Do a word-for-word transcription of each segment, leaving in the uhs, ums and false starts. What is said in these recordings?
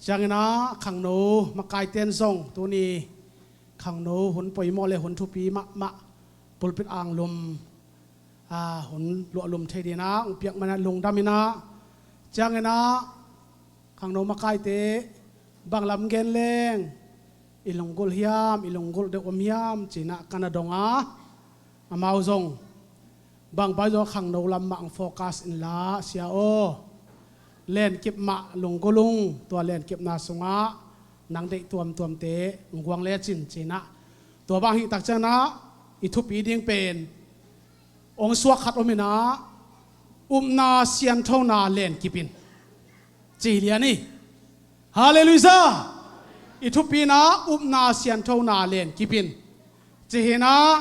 Ciangin ah khangno makaite'n zong tuni khangno hun poimawh le hun thupi mahmah pulpit anglum, ah, hun luahlum thei dingin ah hong piak manin ah lungdam in ah, ciangin ah khangno makaite bang lam gen leng i lunggulh hiam, i lunggulh deuh om hiam ci-in ah ka na dong a, amau zong bang bai zong khangno lam mah hong focus inla, sia aw, lenkip mah lunggulh ung, tua lenkipna sungah nang deih tuamtuamte hong guang lecin ci-in ah, tua bang ahih tak ciangin ah i thupi ding pen hong suak khat om in ah, upna sianthona lenkip in, ci lian hi. Halleluiah! I thupi in ah upna sianthona lenkip in, ci hi in ah,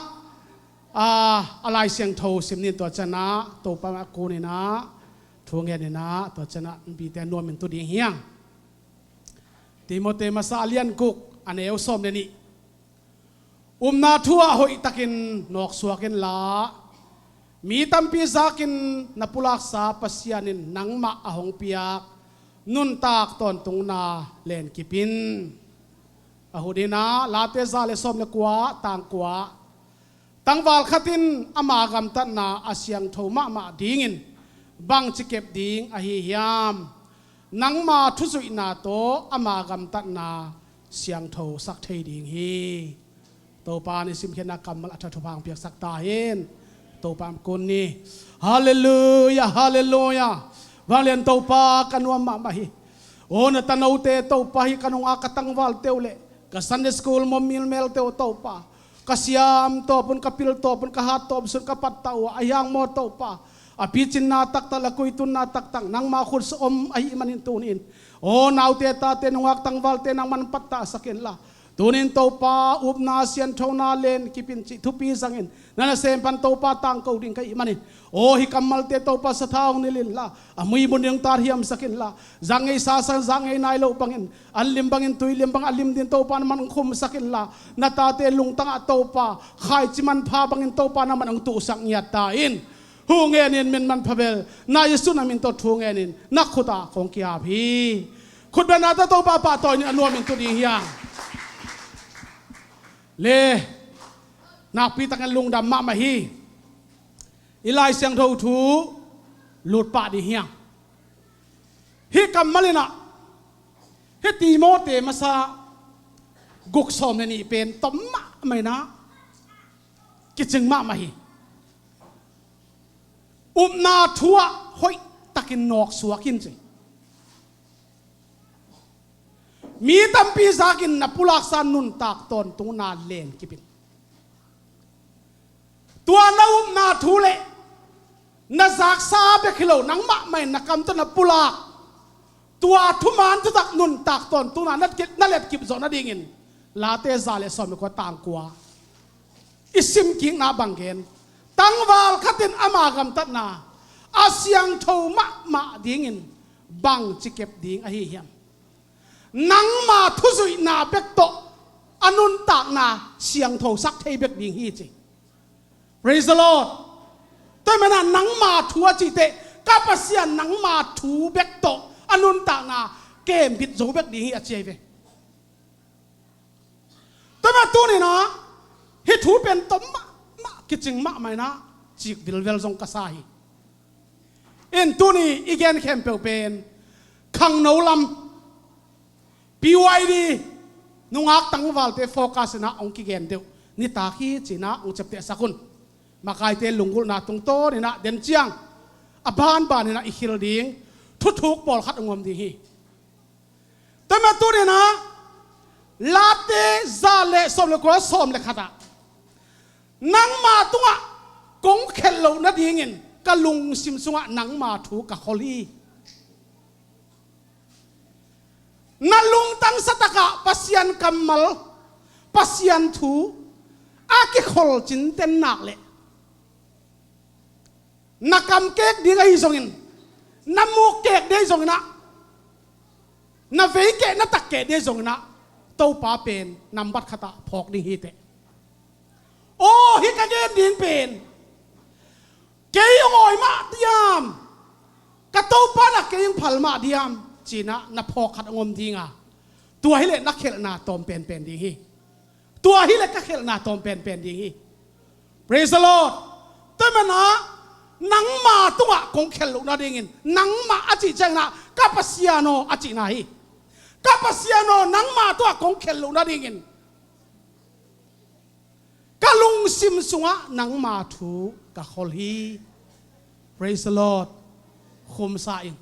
a, a Lai Siangtho sim ni, tua ciangin ah Topa a kun in ah thu ngen in ah, tua ciangin ah mipite nuam in tu ding hi hang. Timote masa a lian guk, a neu sawm le nih. Upna thu ah hoihtakin nawksuak inla, mi tampi zakin na pulaksa Pasian in nangmah a hong piak nuntak tawntungna lenkip in. A hun in ah Late za le sawm le kua, tang kua. Tangval khat in ama gamtatna a siangtho mahmah dingin bangci kep ding ahi hiam? Nangma thuzuihna tawh ama gamtatna siangtho sak thei ding hi. Topa in i simkhiatna kammal a tha thupha hong piaksak ta hen. Topa a kun ni. Halleluiah, halleluiah. Vanglian Topa, ka nuam mahmah hi. Aw, na tanote Topa, hi ka nungak ka tangvalte uh le ka Sunday school maw, milmelte uh Topa, ka siam tawpun, ka pil tawpun, ka hat tawpsun ka pattah uh a, ahi hang maw Topa, a picinna taktak le kuitunna taktak nangma khut sung om ahih manin tuni-in, aw, naute tate nungak tangvalte nangman pattahsak inla, tuni-in Topa, upna sianthona lenkip in cih thupi zangin na nasem pan Topa tangko ding ka hih manin, aw, hih kammalte Topa, sathau hong nilh inla, a muibun ding hong tathiamsak inla, zak ngei sa sang zak ngei nai loh bangin, an lim bangin tui lim bang a lim ding Topa nangman hong khumsak inla, na tate lungtangah Topa, khaici manpha bangin Topa nangman hong tuhsak ngiat ta in. Thu ngenin min manpha bel na Jesu na min tawh thu ngenin na khutah kong ki-ap hi. Khutbetnate Topa pahtawi in a nuam in tu ding hi hang. Le, nakpi takin lungdam mahmah hi. I Lai Siangtho thu lut pah ding hi hang. Hih kammal in ah, hih Timote masa guk sawm le nih pen tom mahmah in ah kicing mahmah hi. Upna thu ah hoihtakin nawksuak in ci. Mi tampi zakin na pulaksa nuntak tawntungna lenkip in. Tua na upna thu le na zaksa bek hi lo, nangmah mah in na kam tawh na pulak, tua thuman thutak nuntak tawntungna na kip, na letkip zawh nadingin Late za le sawm le kua, tang kua i simkikna bang gen, tangval khat in ama gamtatna a siangtho mahmah dingin bangci kep ding ahi hiam? Nangma thuzuihna bek tawh a nuntakna siangtho sak thei bek ding hi ci. Praise the Lord. Tua hi manin ah nangma thu a cih teh, ka Pasian nangma thu bek tawh a nuntakna kembit zo bek ding hi a ci ahi ve. Tua hi manin ah tuni-in ah hih thu pen tom mahmah, kicing mahmah in ah cik vilvel zong ka sa hi. In tuni i gen khempeuh pen khangno lam, P Y D, nungak tangvalte focus in ah hong kigen deuh nitak hi ci-in ah hong ciaptehsak un. Makaite lunggulhna tungtawn in ah den ciang a banban in ah i khil ding thuthuk pawlkhat hong om ding hi. Tua hi manin ah tuni-in ah Late za le sawm le kua, sawm le khat ah, nangma tungah kong khelh loh nadingin ka lungsim sungah nangma thu ka khol hi. Na lungtang sa takah Pasian kammal, Pasian thu a kikhol cinten nak leh, na kam kek ding ahi zongin, na muk kek ding ahi zongin ah, na vei keh, na tak keh ding ahi zongin ah, Topa pen nambat khatah phawk ding hi teh. Aw, hih ka gen ding pen kei hong awi mah diam, ka Topa in ah kei hong phal mah diam, cinah na phawk khat hong om dinga, tua hileh na khelhna tawm penpen ding hi. Tua hileh ka khelhna tawm penpen ding hi. Praise the Lord. Tua manah nangma tungah kong khelh loh nadingin, nangmah a cih cianginah ka Pasian aw a cihna hi. Ka Pasian aw, nangma tungah kong khelh loh nadingin ka lungsim sungah nangma thu ka khol hi. Praise the Lord. Khumsa in.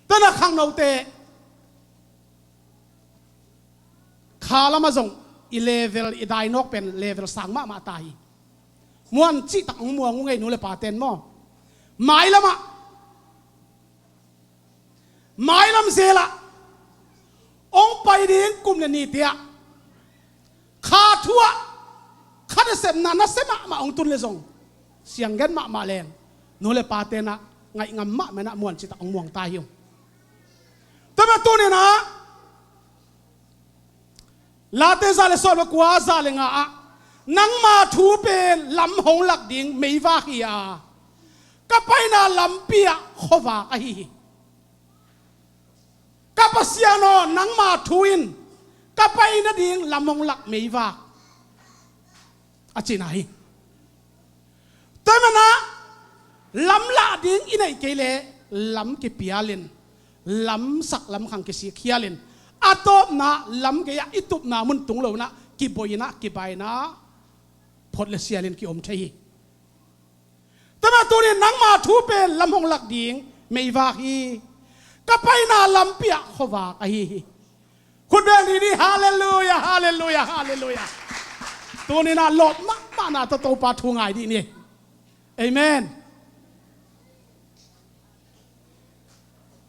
Tana khangnote kha lamah zong i level, i dainawk pen level sang mahmah ta hi. Muan cihtak hong muang uh ngei, nu le paten maw. Mailamah, mailam zelah hong pai ding kum le ni tiah kha thuah kha nasepna nasia mahmah hong tun le zong, siang gen mahmah leng, nu le pa tenah ngaih ngam mahmah inah muan cihtak hong muang ta hi ung. Tua mah tuninah Late za le sawm le kua, za le nga ah, nangma thu pen lam hong lak ding meivak hi a, ka paina lampi ah khuavak ahi hi. Ka Pasian aw, nangma thu in ka pai nading lam hong lak meivak, a cihna hi. Tua manah lam lah ding i neih kei leh lam kipialin, lamsak lamkhang kisik khialin, a tawpna lam gei-ah i tupna mun tung lo inah kiboih inah kibai inah phot le sialin kiom thei hi. Tua mah tunin nangma thu pen lam hong lak ding meivak hi. Ka paina lampi ah khuavak ahi hi. Khut beng dih ni, halleluiah, halleluiah, halleluiah. Tuninah lawp mahmahna tawh Topa thu ngai dih ni. Amen.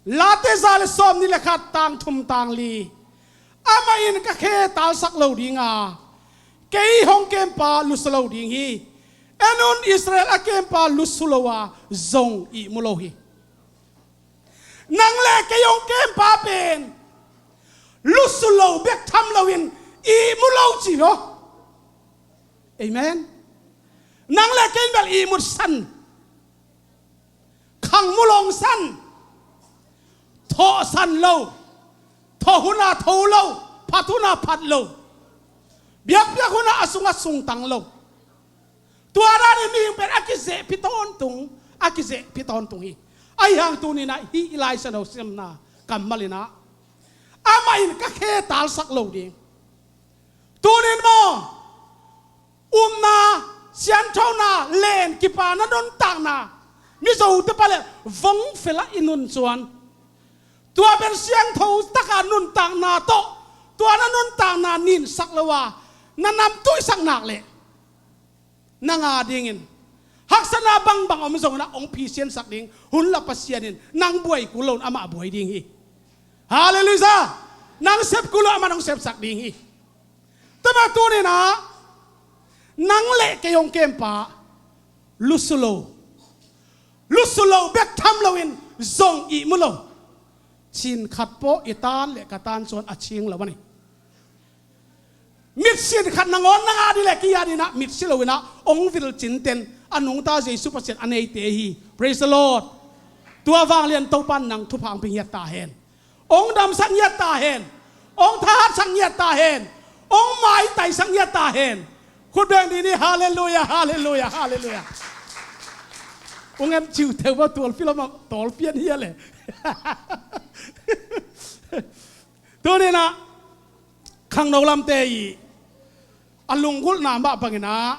Late za le sawm nih le khat, tang thum tang li. Amah in ka khe talsak lo dinga, kei hong kempa lusu lo ding hi. En un, Israel a kempa lusu lo a zong ihmu lo hi. Nang le kei hong kempa pen lusu lo bek tham loin ihmu lo ci maw. Amen. Nang le kei bel ihmut san, khangmu lawng san, thawh san lo, thawh huna tho lo, phat huna phat lo, biakpiak huna a sungah sungtang lo. Tua danin mihing pen a kizehpih tawntung, a kizehpih tawntung hi. Ahi hang tuninah hih i Lai Siangtho simna kammal inah, amah in ka khe talsak lo ding. Tunin maw, upna, sianthona, len kipana nuntakna, Mizote pa le vongfel ah i nun cuan, tua pen siangtho taka nuntakna tawh, tua na nuntakna ninsak lo a na namtuihsak nak leh, nang a dingin haksatna bangbang om zongin ah hong phisiansak ding hun la Pasian in nang buai kul loin amah buai ding hi. Halleluiah. Nang sep kul lo, amah hong sepsak ding hi. Tua mah tuninah nang le kei hong kempa lusu lo, lusu lo bek tham loin zong ihmu lo. Cin khat paw i tan le ka tan cuan a cing lo a ni. Mitsin khat nangawn nang a dih le kei a dinah mitsi loinah hong vil cinten a nungta Jesu Pasian a neite hi. Praise the Lord. Tua vanglian Topan nang thupha hong pia ngiat ta hen. Hong damsak ngiat ta hen. Hong thahatsak ngiat ta hen. Hong maitaisak ngiat ta hen. Khut beng dih ni, halleluiah, halleluiah, halleluiah. Hong en ciu teu va tualpi lamah tawlpian hi a le. Tuninah khangno lamte i a lunggulhna mah banginah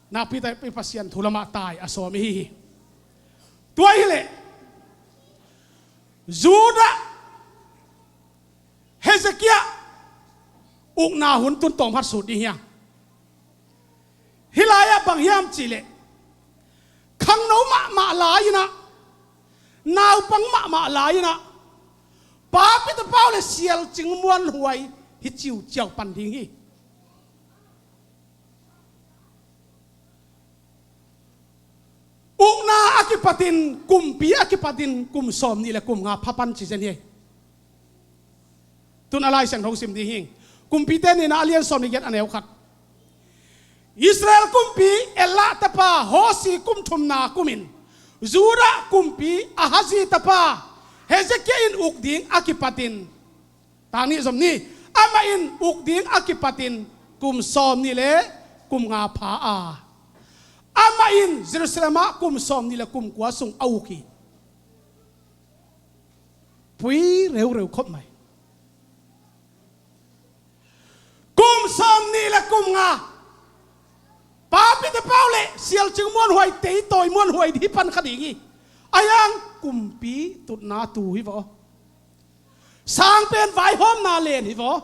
nakpi tak i Pasian thu lamah tai a sawm ihi hi. Tua hileh Judah Hezekiah ukna hun tun tawmkhat sut ding hiam? Hih lai-ah bang hiam cihleh, khangno mahmah lai-inah, naupang mahmah lai-inah, papi tapa uh le sialcing muanhuai hi ciuciau pan ding hi. Ukna a kipatin, kumpi a kipatin kum sawm nih le kum nga pha pan ci zen hi. Tun a Lai Siangtho sim ding hing. Kumpite nihna a lian sawm nih giat a neu khat. Israel kumpi Elah tapa Hosi kum thumna kumin Judah kumpi Ahazi tapa Hezekiah in uk ding a kipatin, tang nih zom ni, amah in uk ding a kipatin kum sawm nih le kum nga pha a, amah in Jerusalem ah kum sawm nih le kum kua sung a uk hi. Pui reureu khop mai. Kum sawm nih le kum nga, papite pau le sialcing muanhuai, teitawi muanhuai hi pan kha ding hi. A yang kumpi tutna tu hi vaw. Sang pen vaihawmna len hi vaw.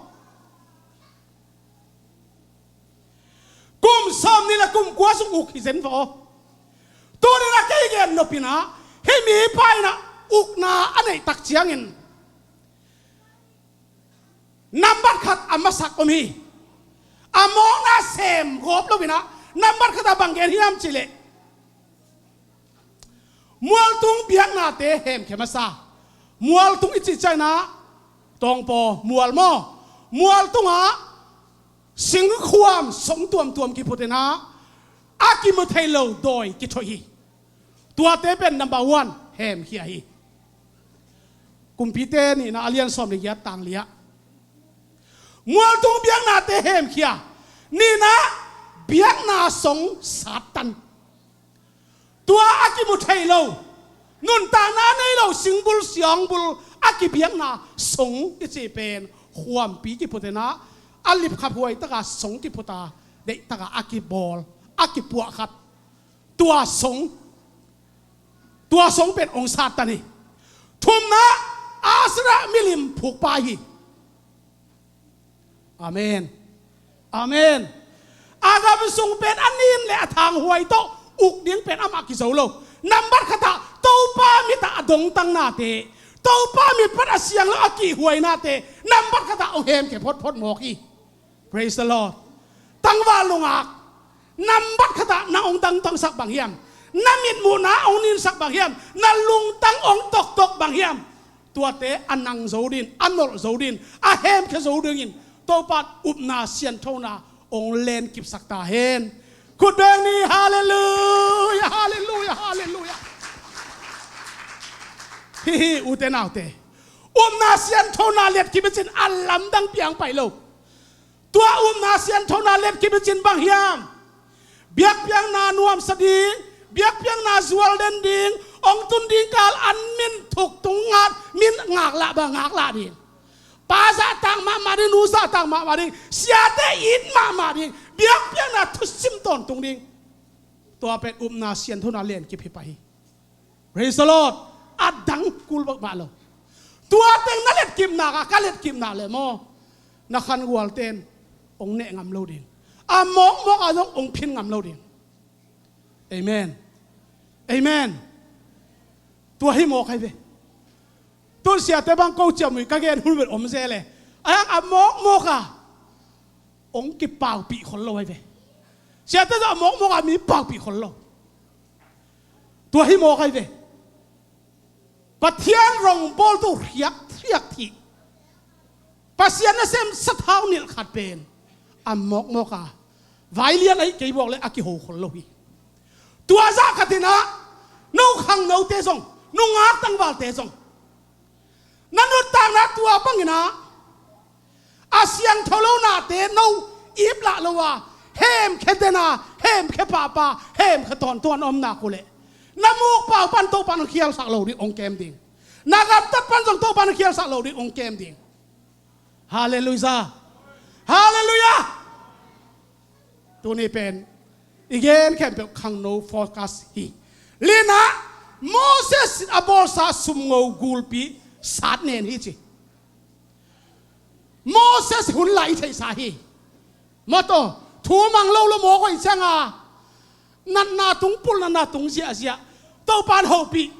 Kum sawm nih le kum kua sung uk hi zen vaw. Tunin a kei gen nopinah hih mipa inah ukna a neih tak ciangin nambat khat a masak om hi. A mawkna sem gawp loinah nambat khat a bang gen hiam cihleh, mualtung biaknate hemkhia masa. Mualtung i cih ciangin ah tawngpaw mual maw, mualtungah singkhuam song tuamtuam kiputinah a kimu thei lo dawi kithoih hi. Tuate pen number one hemkhia hi. Kumpite nihna a lian sawm le giat tang li ah, mualtung biaknate hemkhia. Nihna, biakna song sattan. Tua a kimu thei lo, nuntakna nei lo singbul siangbul a kibiakna song i cih pen khuampi kiputinah a lipkhaphuai taka song kiputa, deihtaka a kibawl, a kipuahkhat. Tua song, tua song pen ong sattan hi. Thumna, Asherah milim phukpa hi. Amen. Amen. A gam sung pen a nin le a thanghuai tawh uk ding pen amah kizo lo. Nambat khatah Topa mitah a dongtangnate, Topa mit pan a siang lo a kihhuainate nambat khatah ong hemkhia photphot mawk hi. Praise the Lord. Tangval nungak, nambat khatah nang ong dangtangsak bang hiam? Na mitmuhna ong ninsak bang hiam? Na lungtang ong toktok bang hiam? Tuate a nang zo din, a nolh zo din, a hemkhia zo dingin Topa in upna sianthona ong lenkipsak ta hen. Khut beng ni, halleluia, halleluia, halleluia. Hi hi, ute naute. Upna sianthona letkip i cin a lamdang piang pai lo. Tua upna sianthona letkip i cin bang hiam? Biakpiakna nuamsa ding, biakpiakna zual den ding, ong tun ding kal an min thuk tung ngat, min ngaklah bang ngaklah ding. Pa zahtak mahmah ding, nu zahtak mahmah ding, siate it mahmah ding, biakpiakna thusim tawntung ding. Tua pen upna sianthona lenkip hi pah hi. Praise the Lord. A dang kul bak mah lo. Tua teng na letkip nak a, ka letkip nak le maw, na khangualten ong neh ngam lo ding. A mawkmawk a zong ong phin ngam lo ding. Amen. Amen. Tua hi mawk ahi ve. Tun siate bang ko ciamui ka gen hun vet om ze le, a yang a mawkmawk a ong kipaupih khol lo ahi ve. Siate zong a mawkmawk a mi paupih khol lo. Tua hi mawk ahi ve. Pathian rong bawltu riak riak thih, Pasian nasem sathau nilh khat pen a mawkmawk a, vai lian ahi kei buak le a kiho khol lo hi. Tua zah khatinah no khangnote zong, nungak tangvalte zong, na nuntakna tua banginah a siangtho lo nate no iplah lo a, hemkhia dena, hemkhia pahpah, hemkhia tawntuan a om nak uh leh, na mukpau pan Topa in ong khialsak lo ding, ong kem ding. Na gamtat pan zong Topa in ong khialsak lo ding, ong kem ding. Halleluia. Halleluia. Tuni pen i gen khempeuh khangno focus hi. Linah, Moses in a bawlsa sumngo gulpi satnen hi ci. Moses hun lai i theihsa hi. Mato, thu mang lo lo mawk hoih cianga, natna tung pul, natna tung ziahziah, Topa in hopih.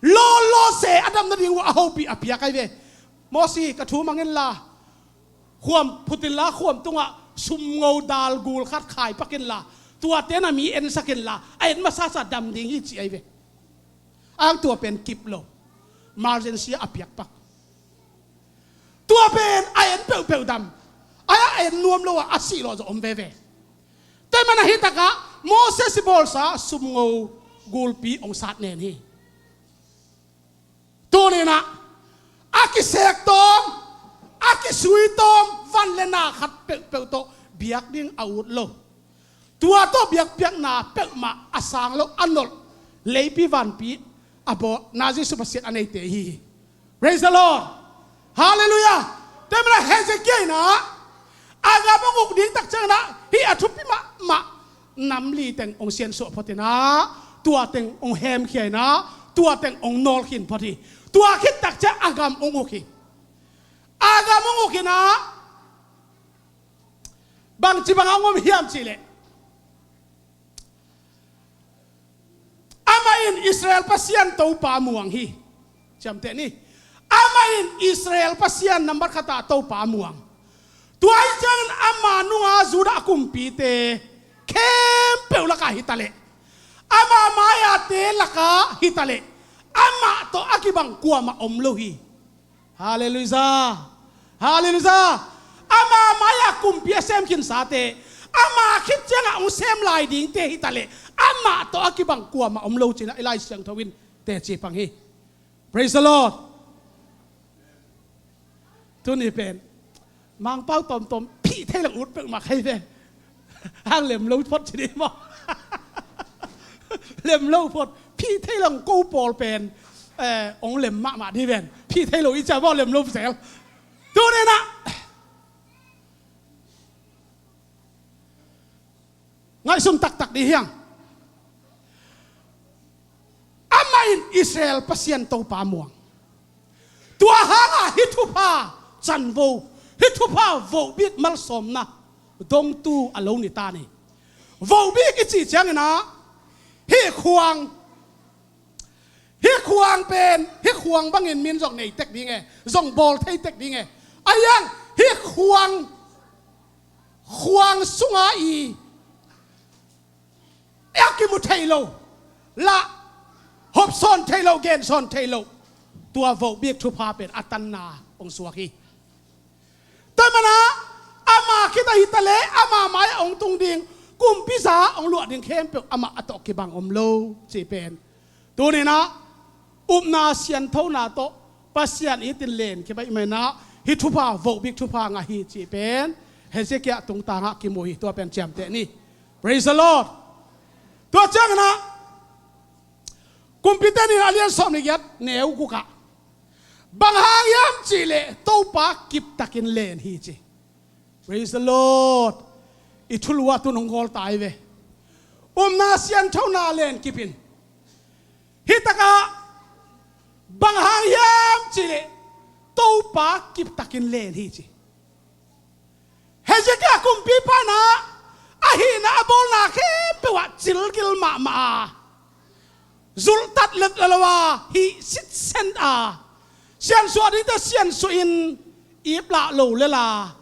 Lawlaw se a dam nading uh a hopih a piak ahi ve. Moses, ka thu mang inla, khuam phut inla, khuam tungah sumngo dal gul khat khaipak inla, tuate na mi ensak inla, a en masasa dam ding hi ci ahi ve. Ang tua pen kip lo. Emergency a piakpak. Tua pen a en peuhpeuh dam. A en nuam lo a, a sih lawh zaw om veve. Tua mana hi takah Moses i bawlsa sumngo gulpi ong satnen hi. Tuninah a kisek tawm, a kisui tawm van le na khat peuhpeuh tawh biak ding a ut lo. Tua tawh biakpiakna peuhmah a sang lo, a nolh, leipi vanpi a bawlna Jesu Pasian a neite hi hi. Praise the Lord. Halleluiah. Tua manin Hezekiah inah a gam hong uk ding tak cianginah hih a thupi mahmah nam li teng hong siansuah photinah, tua teng hong hemkhia inah, tua teng hong nawlkhin phot hi. Tua khit tak ciang a gam hong uk hi. A gam hong uk inah bangci bangah hong om hiam cihleh, amah in Israel Pasian Topa muang hi. Ciamteh ni. Amah in Israel Pasian nambat khatah Topa muang. Tua hi ciangin ama nunga Judah kumpite khempeuh lakah hitaleh, ama mai-ate lakah hitaleh, amah tawh a kibang kuamah om lo hi. Halleluiah. Halleluiah. Ama mai-ah kumpi a sem khinsate, ama khit ciangah hong sem lai dingte hitaleh, amah tawh a kibang kuamah om lo cinah i Lai Siangtho in teci pang hi. Praise the Lord. Tuni pen Mangpau tawmtawm phih thei lo ut peuhmah kha hi ve. Hang lem lo phot ci dih maw? Lem lo phot, phih thei lo ko pawl pen, eh, hong lem mahmah dih ven. Phih thei lo i cia maw, lem lo zel. Tuninah ngaihsun taktak dih hiang. Amah in Israel Pasian Topa muang. Tua hangah hih thupha canvo, hih thupha vohbik malsawmna dongtu a lo nitan hi. Vohbik i cih cianginah hih khuang, hih khuang pen, hih khuang bangin min zong nei tek ding e, zong bawl thei tek ding e. A hiang, hih khuang, khuang sunga i a kimu thei lo, lah hopsawn thei lo, gensawn thei lo, tua vohbik thupha pen a tanna hong suak hi. Tua manah ama khit a hitaleh, ama mai-ah hong tung ding, kumpiza hong luah ding khempeuh amah a tawh kibang om lo cih pen tuninah upna sianthona tawh Pasian itin len kibaih maninah hih thupha vohbik thupha ngah hi cih pen Hezekiah tungtangah kimu hi. Tua pen ciamteh ni. Praise the Lord. Tua cianginah Kumpite Ni in a lian sawm le giat neu gukah, bang hang hiam cihleh Topa kiptakin len hi ci. Praise the Lord. I thulu ah tun hong gawl ta hi ve. Upna sianthona len kipin, hih takah bang hang hiam cihleh Topa kiptakin len hi ci. Hezekiah kumpipa inah a hihna a bawlna khempeuh ah cilgil mahmah a, zulhtat lel lo a, hih sitsen a, siansuah dingte siansuah in iplah lo lela,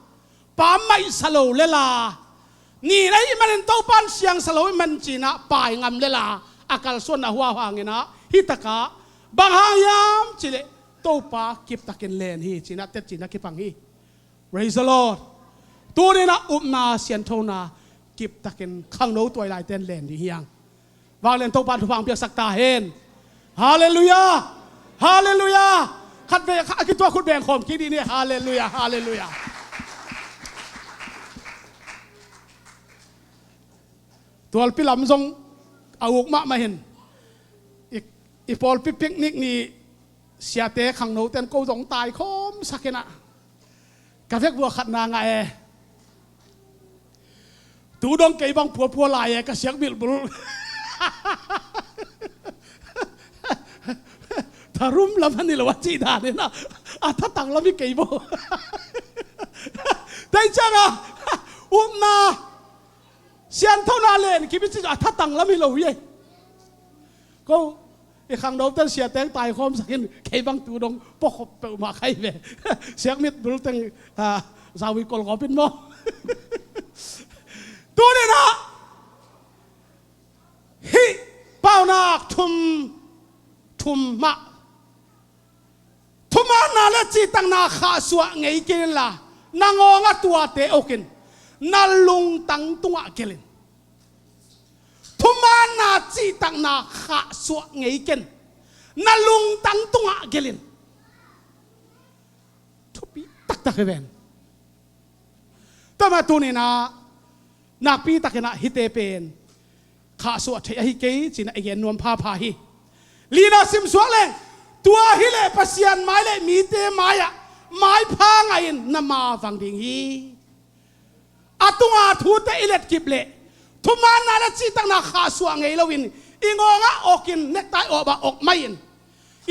pammaihsa lo lela, nin ahih manin Topan siangsa lo ahih man cinah pai ngam lela a kalsuanna huau hanginah hih takah bang hang hiam cihleh Topa kiptakin len hi cinah tetcinah kipang hi. Praise the Lord. Tuninah upna sianthona kiptakin khangno tuailaiten len dih hiang. Vanglian Topan thupha hong piaksak ta hen. Halleluiah. Halleluiah. Khat vei a kituak khut beng khawm kik dih ni. Halleluiah. Halleluiah. Tualpi lam zong a uk mahmah hin. I, i pawlpi picnic ni siate khangnoten ko zong taikhawm sakinah ka vekvua khatna ngah e. Tu dong kei bang puapua lai e, ka siak bilbul. Tharum lam a ni lo a cih daninah a thatang lam hi kei bo. Tei ciangah upna sianthona len kip i cih a thatang lam hi lo hi ei. Ko i khangnoten siateng taikhawm sakin kei bang tu dong puakhop peuhmah kha hi ve. Siak mit bulteng, ah, zawi kolkawpin maw? Tuninah hih paunak thum, thum mah, thumaanna le cihtakna khahsuah ngei kei inla, na ngawng a tuate okin, na lungtang tungah gelin. Thumaanna cihtakna khahsuah ngei ken, na lungtang tungah gelh in. Thupi taktak hi ven. Tua mah tuni-in ah nakpi takin ah hihte pen khahsuah theih ahi kei ci-in ah i gen nuam phapha hi. Lina simsuak leng, tua hileh Pasian mai le mite mai-ah maipha ngah in na mavang ding hi. A tunga thute i letkip leh thumaanna le cihtakna khahsuah ngei loin i ngawngah awkin nektai awpah awk mai-in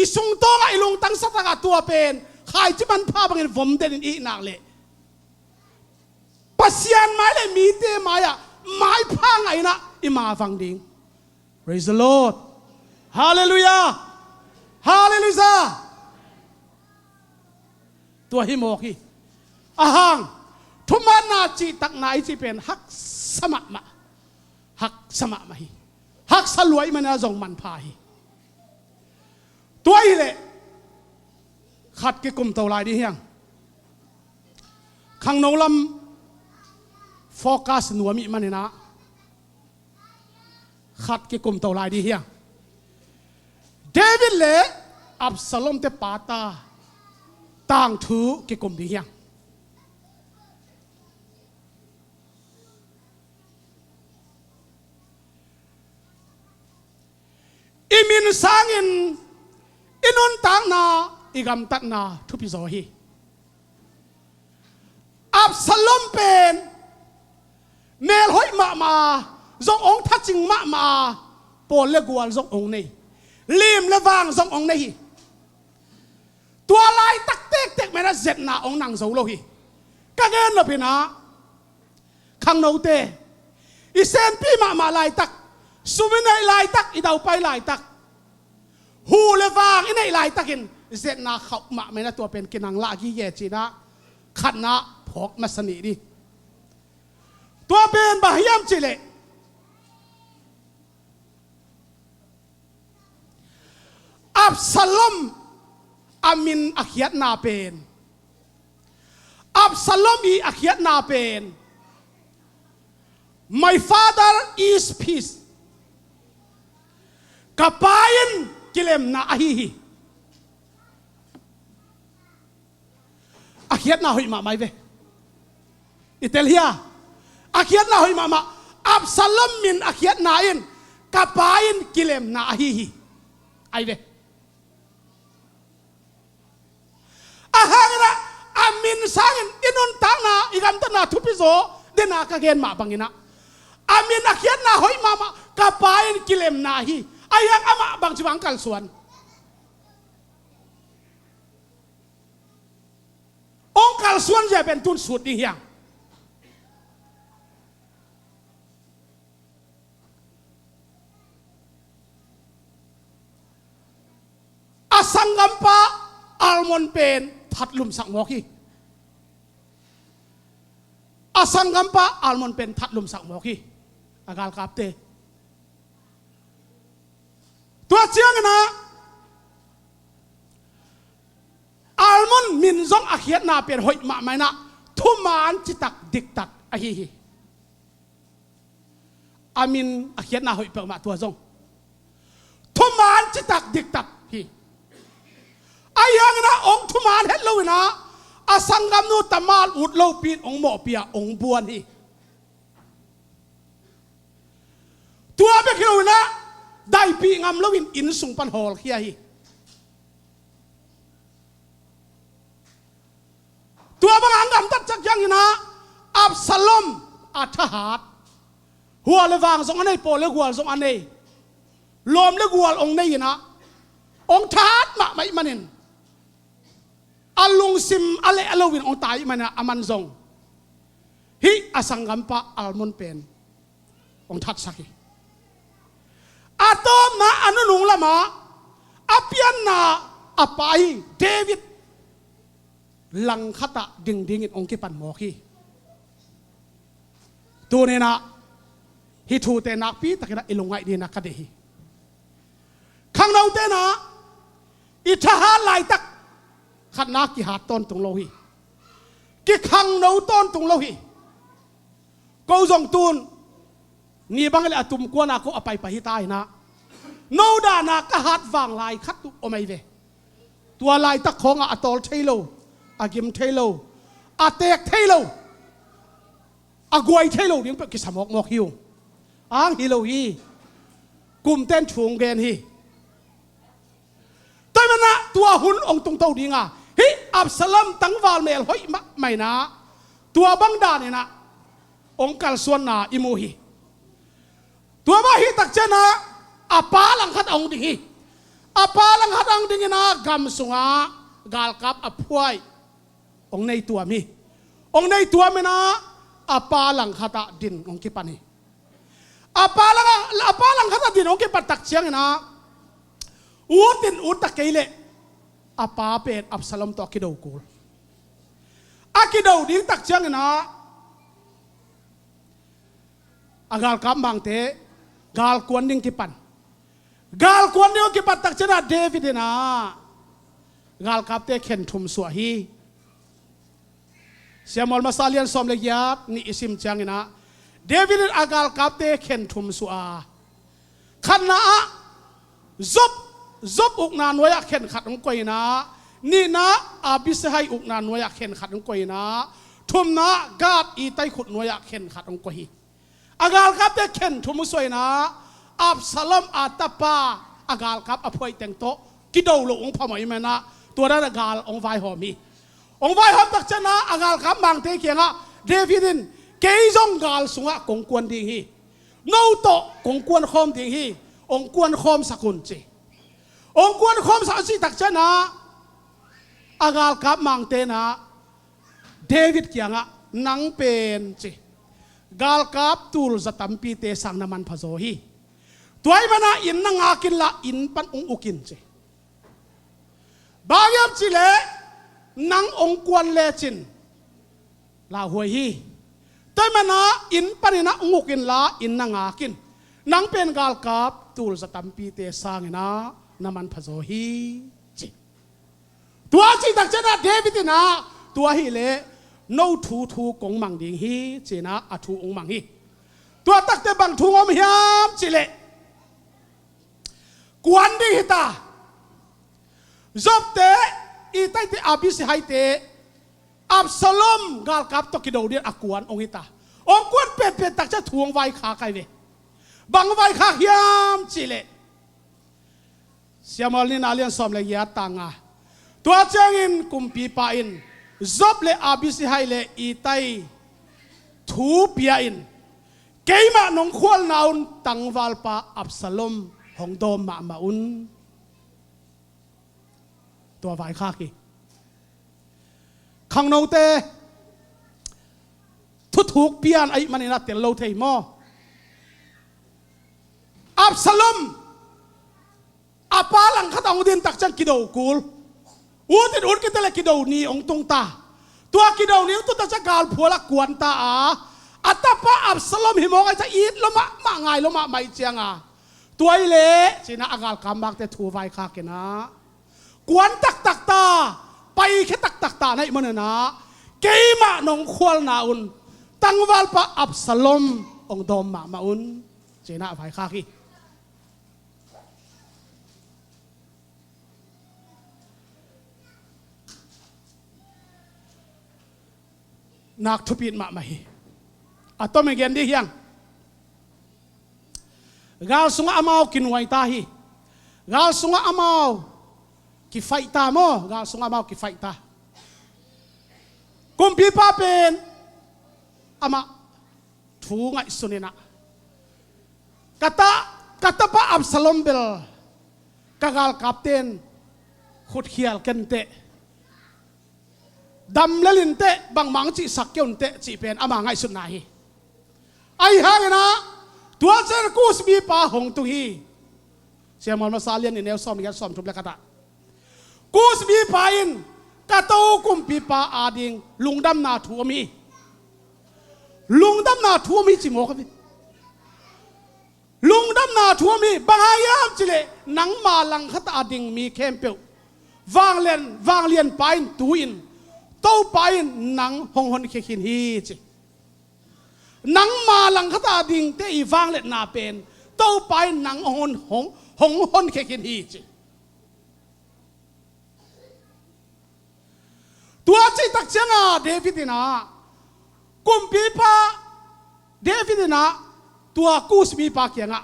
i sungtawngah i lungtang sa takah tua pen khaici manpha bangin vom den in i hih nak leh Pasian mai le mite mai-ah maipha ngah in ah i mavang ding. Praise the Lord. Hallelujah. Hallelujah. Tua hi mawk hi. Ahang, thumaanna cihtakna i cih pen haksa mahmah. Haksa mahmah hi. Haksa lua ahih manin ah zong manpha hi. Tua hileh khat kikumto lai ding hi hang. Khangno lam focus nuam ahih manin ah khat kikumto lai ding hi hang. David le Absalom te pata tangthu kikum ding hi hang. I min sangin i nuntakna, i gamtatna thupi zaw hi. Absalom pen melhoih mahmah, zong hong thacing mahmah, pawl le gual zong hong nei, lim le vang zong hong nei hi. Tua laitak tektek mah in ah zetna hong nang zo lo hi. Ka gen nop in ah khangnote, i senpi mahmah laitak, sum i neih laitak, i daupai laitak, hu le vang i neih laitakin zetna khauh mahmah in ah tua pen kinang lah gige ci-in ah khatna phawk masa ni ding. Tua pen bang hiam cih leh Absalom a min a khiatna pen, Absalom i a khiatna pen, "My father is peace." Ka pa in kilemna ahi hi. A khiatna hoih mahmah hi ve. I tel hia? A khiatna hoih mahmah. Absalom min a khiatna in ka pa in kilemna ahi hi. Ahi ve. Ahang in ah a min sangin i nuntakna, i gamtatna thupi zaw den a ka gen mah bangin ah a min a khiatna hoih mahmah, ka pa in kilemna hi. Ahi hang amah bangci bang kalsuan. Hong kalsuan zia pen tun sut ding hi hang. A sanggampa Almon pen thatlumsak mawk hi. A sanggampa Almon pen thatlumsak mawk hi. A galkapte. Tua ciangin ah Almon min zong a khiatna pen hoih mahmah in ah thuman citak diktak ahi hi. A min a khiatna hoih peuhmah tua zong thuman citak diktak hi. Ahi hangin ah hong thuman het loin ah a sanggamnu Tamar ut lopi in hong mawhpih a hong buan hi. Tua bek hi loin ah daipih ngam loin inn sung pan hawlkhia hi. Tua bangah hong gamtat ciangin ah Absalom a thahat, hua le vang zong a nei, pawl le gual zong a nei, lawm le gual hong nei in ah hong thahat mahmah ahih manin a lungsim a leh a loin hong tai ahih manin ah aman zong hih a sanggampa Almon pen hong thatsak hi. A tawpna a nunung lamah a pianna a pa hi David langkhatah dingdingin hong kipan mawk hi. Tuni-in ah hih thute nakpi takin ah i lungngaih dingin ah ka deih hi. Khangnote in ah i thahat laitak khatna kihat tawntung lo hi. Kikhangno tawntung lo hi. Ko zong tun ni bang le a tum kuana ko a paipai hi ta in ah, no dana ka hat vang lai khat uh om ahi ve. Tua laitak khawngah a tawl thei lo, a gim thei lo, a teek thei lo, a guai thei lo ding peuh kisa mawkmawk hi ung. Ang hi lo hi. Kumten thu hong gen hi. Tua ahih manin ah tua hun hong tungto ding a, hih Absalom tangval mel hoih mahmah in ah tua bang danin ah hong kalsuanna i mu hi. Tua mah ahih tak ciangin ah a pa langkhat a hong ding hi. A pa langkhat a hong dingin ah gam sungah galkap a phuai hong nei tuam hi. Hong nei tuam in ah a pa langkhat ah din hong kipan hi. A pa lang, a pa langkhat ah din hong kipan tak ciangin ah ut in ut ta kei leh a pa pen Absalom tawh a kido kul. A kido ding tak ciangin ah a galkap mangte galkuan ding kipan. Galkuan ding hong kipan tak ciangin ah David in ah galkapte khen thum suah hi. Samuel masa lian sawm le giat nih i sim ciangin ah David in a galkapte khen thum suah a, khatna ah Joab, Joab ukna nuai-ah khen khat hong koih in ah, nihna Abisai ukna nuai-ah khen khat hong koih in ah, thumna Gath Itai khut nuai-ah khen khat hong koih hi. A galkapte khen thum suah in ah Absalom a tapa a galkap a phuai teng tawh kido loh hong phamawh ahih manin ah tua dan a gal hong vaihawm hi. Hong vaihawm tak ciangin ah a galkap mangte kiangah David in, kei zong gal sungah kong kuan ding hi. No tawh kong kuan khawm ding hi. Hong kuan khawmsak un ci. Hong kuan khawmsak a cih tak ciangin ah a galkap mangte in ah David kiangah, nang pen ci, galkap tulza tampite sang na manpha zaw hi. Tua ahih manin ah inn na ngak inla inn pan hong uk in ci. Bang hiam cih leh nang hong kuan lecin lauhuai hi. Tua ahih manin ah inn panin ah hong uk inla inn na ngak in. Nang pen galkap tulza tampite sangin ah na manpha zaw hi ci. Tua cih tak ciangin ah David in ah, tua ahih leh no thu thu kong mang ding hi ci-in ah a thu hong mang hi. Tua takteh bang thu hong om hiam cih leh kuan ding hi ta. Joabte, Itaite, Abisai-te, Absalom galkap tawh kido dingin a kuan hong hi ta. Hong kuan penpen tak ciang thu hong vaikhak ahi ve. Bang vaikhak hiam cih leh Samuel nihna lian sawm le giat tang nga. Tua ciangin kumpipa in Joab le Abisai le Itai thu pia in, keimah nong khualna un tangvalpa Absalom hong dawm mahmah un. Tua vaikhak hi. Khangnote, thuthuk pian ahih manin a tel lo thei maw? Absalom a pa langkhat a hong din tak ciang kido kul. Ut in ut kei ta leh kido ni hong tung ta. Tua kido ni hong tung tak ciang galphual a kuan ta a, a tapa Absalom hi mawk ahih ciang it lua mahmah, ngai lua mahmah ahih ciang a, tua hi leh ci-in ah a galkap mangte thu vaikhak in ah, kuan taktak ta, paikhia taktak ta na hih manin ah keimah nong khualna un tangvalpa Absalom hong dawm mahmah un ci-in ah vaikhak hi. Nak thupi mahmah hi. A tom i gen dih hiang. Gal sungah amau kinuai ta hi. Gal sungah amau kifaih ta maw? Gal sungah amau kifaih ta. Kumpipa pen amah thu ngaihsun in ah, ka ta, ka tapa Absalom bel ka galkapte in khutkhial kei inteh, dam lel inteh, bangmah hong cihsak kei un teh cih pen ama ngaihsutna hi. Ahi hangin ah tua ciang Kus mipa hong tung hi. Samuel masa lian nih neu sawm giat, sawm thum le khat ah Kus mipa in ka to kumpipa ading lungdamna thu om hi. Lungdamna thu om hi ci mawk a, lungdamna thu om hi. Bang hang hiam cih leh nangma langkhat a ding mi khempeuh vanglian, vanglianpa in tu in, Topa in nang hong honkhia khin hi ci. Nangma langkhat a dingte i vangliatna pen Topa in nang hong, hong, hong honkhia khin hi ci. Tua cih tak ciangah David in ah, kumpipa David in ah tua Kus mipa kiangah,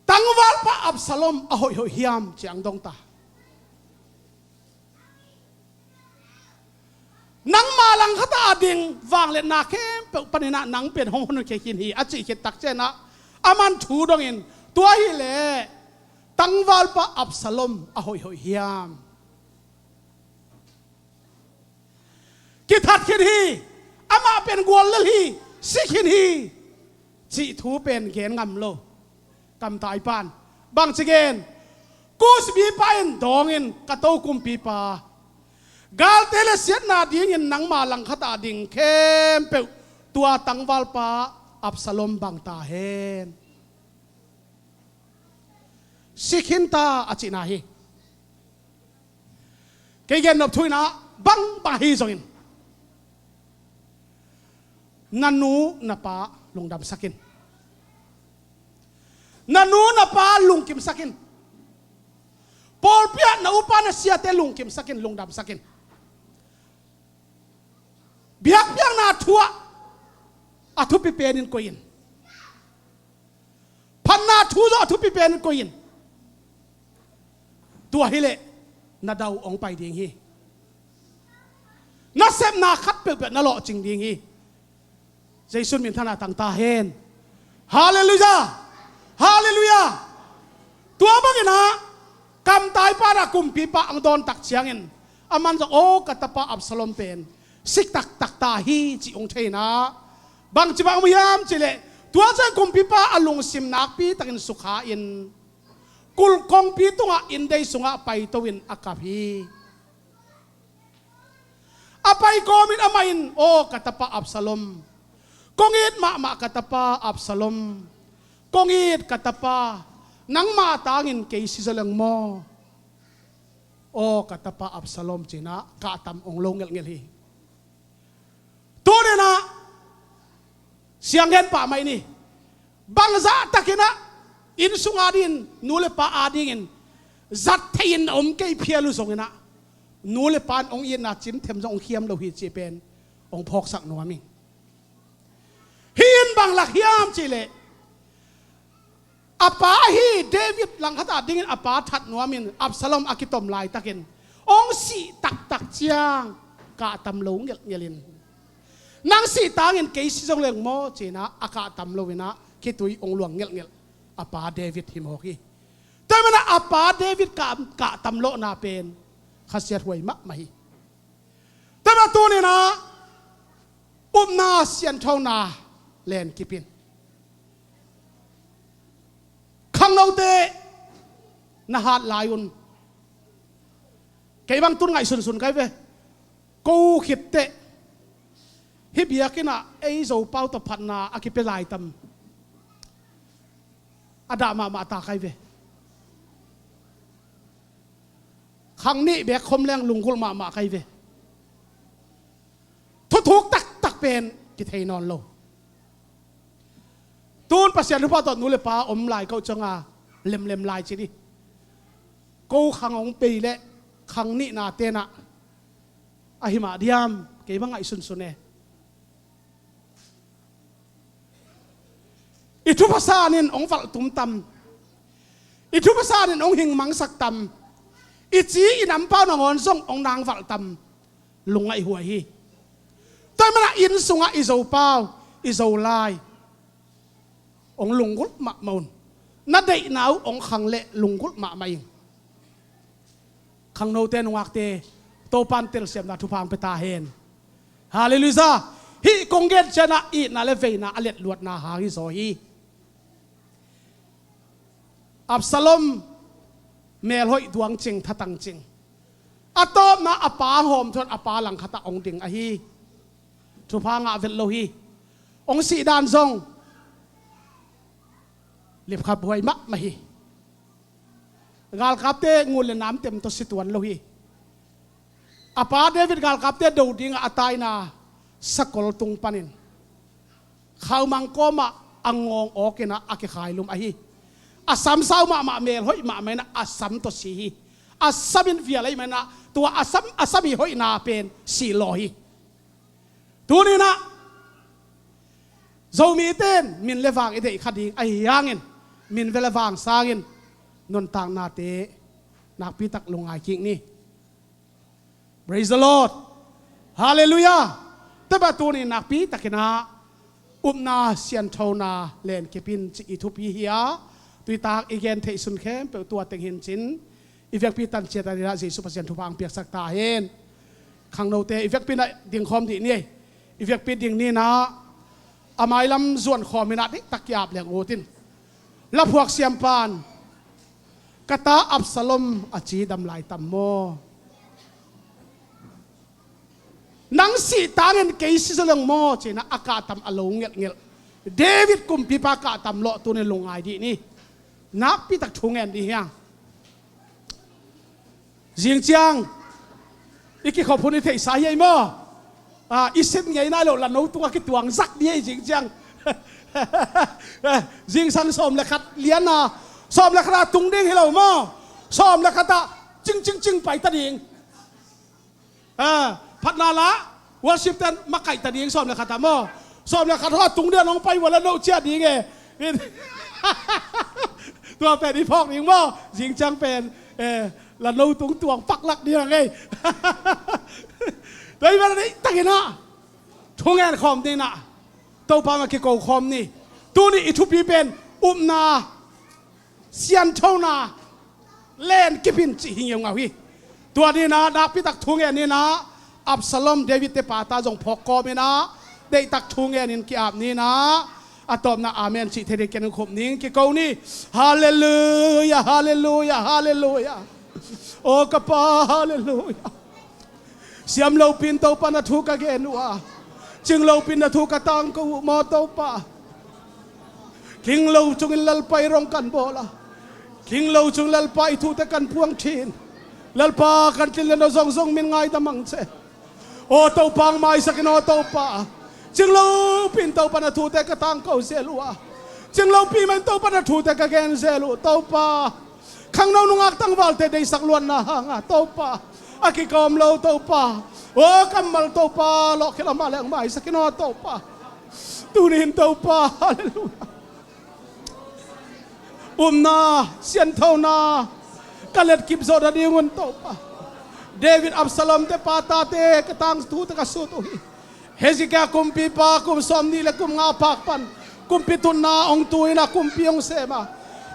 "Tangvalpa Absalom a hoihhoih hiam?" ci-in hong dong ta. "Nangma langkhat a ding vangliatna khempeuh panin ah nang pen hong honkhia khin hi," a cih khit tak ciangin ah, aman thu dongin, "Tua hileh tangvalpa Absalom a hoihhoih hiam?" Kithat khin hi, amah pen guallel hi, si khin hi, cih thu pen gen ngam lo. Kamtai pan bangci gen? Kus mipa in dawngin, "Ka to kumpipa, galte le siatna dingin nangma langkhat a ding khempeuh tua tangvalpa Absalom bang ta hen. Si khin ta," a cihna hi. Kei gen nop thu in ah, bangbang ahi zongin, na nu na pa lungdamsak in. Na nu na pa lungkimsak in. Pawlpi ah na upa na siate lungkimsak in, lungdamsak in. Biakpiakna thu ah a thupi penin koih in. Phatna thu zong a thupi penin koih in. Tua hileh na dau hong pai ding hi. Na sepna khat peuhpeuh na lawhcing ding hi. Jesu min in thana tang ta hen. Halleluiah! Halleluiah! Tua bangin ah, kamtai pan ah kumpipa hong dawn tak ciangin, aman zong, "Aw, ka tapa Absalom pen si taktak ta hi," ci hong thei in ah, bangci bang om hiam cih leh, tua ciang kumpipa a lungsim nakpi takin sukha in, kulh kongpi tungah inndei sungah paito in a kap hi. A pai kawmin amah in, "Aw, ka tapa Absalom, kong it mahmah ka tapa Absalom, kong it ka tapa, nangma tangin kei si zaw leng maw, aw ka tapa Absalom," ci-in ah kahtam hong lo ngelhngelh hi. Tuni in ah sianggen pah mah i hi. Bangzah takin ah inn sung adingin, nu le pa adingin zat thei in a om kei phial uh zongin ah, nu le pa in hong itna cimthem zong hong khiam lo hi cih pen hong phawksak nuam ing. Hih in bang lak hiam cih leh, a pa ahi David langkhat adingin a pa that nuamin Absalom a kitom laitakin, hong sih taktak ciang kahtam lo ngelhngelh in, "Nang sih tangin kei si zong leng maw?" ci-in ah a kahtam lo in ah khitui hong luang ngelhngelh a pa David hi mawk hi. Tua manin ah a pa David kah, kahtam lawhna pen khasiathuai mahmah hi. Tua manin ah tuni in ah upna sianthona len kip in. Khangnote na hat lai un, kei bang tun ngaihsunsun kai ve. Ko khit teh hih biakinn ah ei Zopau tawh phatna a kipia lai tam? A dah mahmah ta kai ve. Khang nih bek khom leng lunggulh mahmah kai ve. Thuthuk taktak pen kithei nawn lo. Tun Pasian thupha tawh nu le pa om lai ko ciangin lemlem lai ci ni. Ko khang hong pei leh khang nihna ten ah ahi mah diam, kei bang ngaihsunsun e. I thupha sanin hong valhtum tam? I thupha sanin hong hingmangsak tam? I ci i nampau nangawn zong hong nangvalh tam? Lungngaih huai hi. Tua ahih manin ah inn sungah i Zopau, i Zolai hong lunggulh mahmah un. Na deihna uh hong khang leh lunggulh mahmah ing. Khangnote nungakte, Topa'n telsiamna thupha hong pia ta hen. Halleluiah. Hih kong gen ciangin ah itna le veina a letluatna hang hi zaw hi. Absalom melhoih duang cing, thatang cing. A tawpna a pa hawm thuan a pa langkhat ah hong ding ahi. Thupha ngah vet lo hi. Hong sih dan zong lipkhaphuai mahmah hi. Galkapte ngun le namtem tawh si tuan lo hi. A pa David galkapte do dingah a taina sakol tung panin khaumang kawmah a ngawng awkin ah a kikhailum ahi. A sam sau mahmah, melhoih mahmah in ah a sam tawh si hi. A sam in vial ahih manin ah tua a sam, a sam i hoihna pen silaw hi. Tuninah Zomite in min le vang i deih kha ding ahi hangin min ve le vang sangin nuntaknate nakpitak lungngai kik ni. Praise the Lord. Halleluiah. Tua mah tuni nakpitakinah upna sianthona lenkip in cih i thupi hi a, tuitak i gen theih sun khempeuh tua teng hi in cin i vekpi tan ciat a dinah Jesu Pasian thupha ang piaksak ta hen. Khangnote i vekpi nah dingkhawm dih ni. I vekpi ding ninah a mailam zuankhawm inah diktak ki-ap leng ut in. Laphuak siampan ka ta Absalom a cidam lai tam maw? Nang sih tangin kei si zaw leng maw? Cinah a kahtam a lo ngelhngelh David kumpipa kahtam lawh tunin lungngai dih ni. Nakpitak thu ngen dih hiang. Zing ciang i kikhop hun i theihsa hi ei maw? Ah, i sep ngei nai lo la no tungah kituang zak dih ei zing ciang. Zingsang sawm le khat liana sawm le khat ah tung ding hi lo maw? Sawm le khat ah cing cing cing pai ta ding. Ah, phatna la worship ten makaih ta ding sawm le khat ah maw? Sawm le khat hawh tung ding a nong pai ua la no ciah ding e. Tua pen i phawk ding maw? Zing ciang pen eh, la no tung tuang paklak ding a ngei. Tua i bel a deih takinah thu ngen khawm dinah Topa mah kiko khawm ni. Tuni i thupi pen upna sianthona lenkip in cih hi ngeungau hi. Tua ninah nakpitak thu ngen ninah Absalom David te pata zong phawk kawm inah deihtak thu ngen in ki-ap ninah a tawpna amen cih thei ding ken khum ning kiko ni. Halleluiah, halleluiah, halleluiah. O ka Pa, halleluiah. Siam lopin Topa na thu ka gen uh a, cing lopin na thu ka tangko uh maw Topa? Tling lo cungin Lalpa i rong kan bawl a, tling lo cungin Lalpa i thute kan puang thin. Lalpa kan tlin le no zongzong min ngaidam ang ce. Aw Topa ang maisak in aw Topa. Cing lopin Topa na thute ka tangko zel uh a, cing lopi mah in Topa na thute ka gen zel uh Topa. Khangno nungak tangvalte deisak luanna hanga Topa a kikawm lo Topa. Aw kammal Topa lawhkhel a mah le ang maisak in aw Topa. Tunin Topa, halleluiah. Upna sianthona ka letkip zawh nadingun Topa, David Absalom te pa tate ka tang thute ka sut uh hi. Hezekiah kumpipa kum sawmnih le kum nga phak pan kumpi tutna hong tu inah kumpi hong sem a,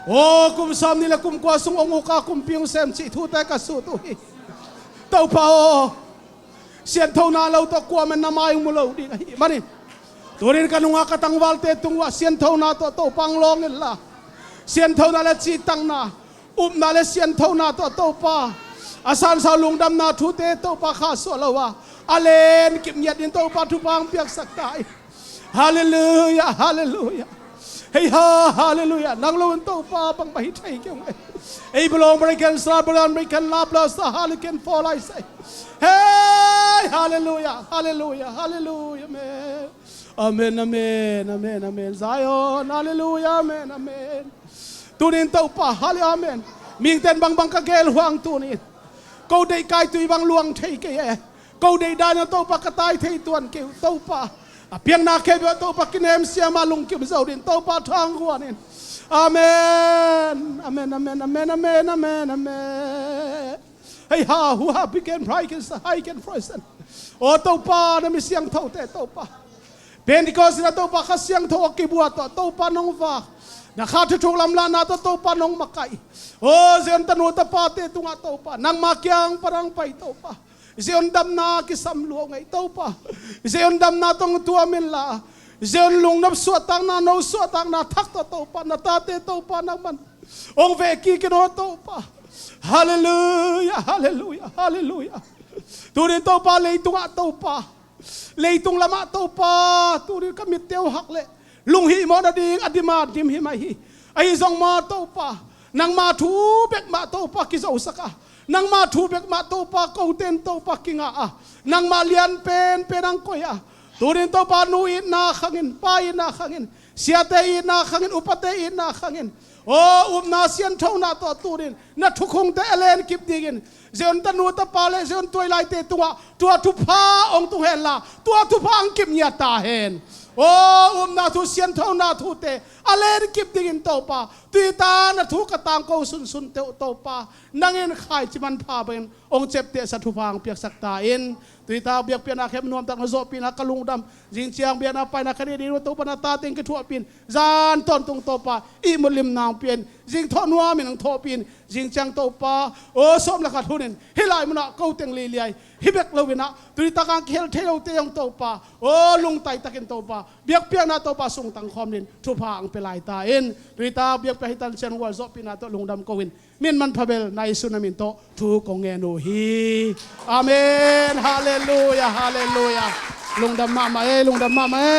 aw kum sawmnih le kum kua sung hong uk a kumpi hong sem cih thute ka sut uh hi. Topa aw, sianthona lo tawh kuamah in na mai hong mu lo ding ahih manin tunin ka nungak ka tangvalte tung uh ah sianthona tawh Topa hong lawng inla, sianthona le cihtakna, upna le sianthona tawh Topa a sansau lungdamna thute Topa khahsuah lo a, a lenkip ngiat in Topa thupha hong piaksak ta hi. Halleluiah, halleluiah. Hei ha, halleluiah. Nang lo in Topa bangmah hi thei kei ung ei. Ei belong berikan sa, berikan berikan lap la sa, halikan for lai sai. Hei, halleluiah, halleluiah, halleluiah, amen. Amen, amen, amen, amen. Zion, halleluiah, amen, amen. Tunin Topa, halleluiah, amen. Mingten bangbang ka gel huang tunin ko deih kai tui bang luang thei kei e. Ko deih dan a Topa ka tai thei tuan kei uh Topa. A piangna khempeuh ah Topa kinem siama lungkim zo din Topa thang guan in. Amen. Amen, amen, amen, amen, amen, amen. Hei ha, hu ha, pi ken, prai ken, sa hai ken, prai sen. Aw Topa, na mi siangthote Topa, Pentecost in a Topa Kha Siangtho a kibuak tawh Topa nong vak, na Kha thuthuk lamlahna tawh Topa nong makaih. Aw Zion tanu tapate tungah Topa nangma kiang pan ang pai Topa. Zion damna kisam lua ngei Topa. Zion damna tawh tuam inla, Zion lungnop suahtakna, no suahtakna thak tawh Topa na tate Topa nangman hong veh kik in aw Topa. Halleluiah, halleluiah, halleluiah. Tunin Topa leitungah Topa, leitung lamah Topa, tunin ka mitte uh hak leh lunghihmawh nading a dim a dim hi mai hi. Ahi zong mah Topa, nangma thu bek mah Topa kizosak a, nangma thu bek mah Topa kote in Topa kingah a, nangma lian penpen ang koih a, tunin Topa nu itna khangin, pa itna khangin, siate itna khangin, upate itna khangin, Aw upna sianthona tawh tunin na thukhungte a lenkip dingin Zion tanu tapa le Zion tuailaite tungah tua thupha hong tung henla tua thupha hong kip ngiat ta hen. Aw upna thu sianthona thute a lenkip dingin Topa, tuita na thu ka tangko sunsun teuh Topa, nangin khaici manpha bangin hong ciaptehsa thupha hong piaksak ta in. Tuita biakpiakna khempeuh nuamtak na zawhpihna ka lungdam. Zingciang biakna paina ka nei ding uh Topa na ta teng kithuahpih in. Zan tawntung Topa ihmut limna hong pia in. Zing thawh nuamin hong thawhpih in. Zingciang Topa aw sawm le khat hunin hih lai munah ko teng leiliai hi bek loinah tuitak hong kihel thei lote hong Topa aw lungtaitakin Topa biakpiakna Topa sungtang khawm dingin thupha hong pia lai ta in. Tuita biakpiak hi tan sian gual zawhpihna tawh lungdam ko in. Min manpha bel na Jesu na min tawh thu kong ngen uh hi. Amen. Halleluia, halleluia. Lungdam mahmah e, lungdam mahmah e.